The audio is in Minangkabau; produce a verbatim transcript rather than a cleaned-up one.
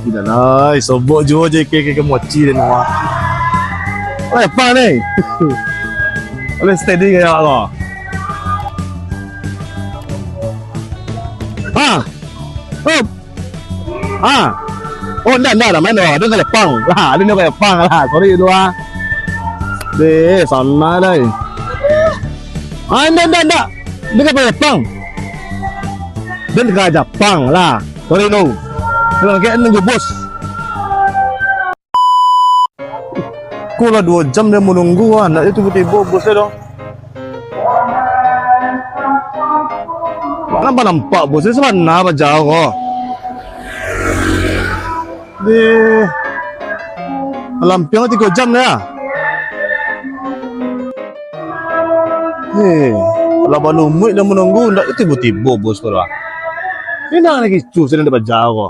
Indak lai, sobok juo je ke, ke, ke mochi den wah. Oi, apa ni? Boleh steady gaya ko. Ha. Hop. Ha. Oh, ndak, ndak, ndak main doh. Ado ka Japang. Lah, ado ka Japang lah. Sorry tu ah. Deh, sana lai. Ah, ndak, ndak, ndak. Ado ka Japang. Den ka Japang lah. Sorry no. Kalau kayak nunggu bos. Ko lah duo jam den manunggu ah, ndak tibo-tibo bos doh. Nampak-nampak bos sabana bajao ko. Deh. Lampiang tigo jam dah. Heh, lah balumuik den manunggu, ndak tibo-tibo bos ko doh. Indak lagi cuh, sadang bajao ko.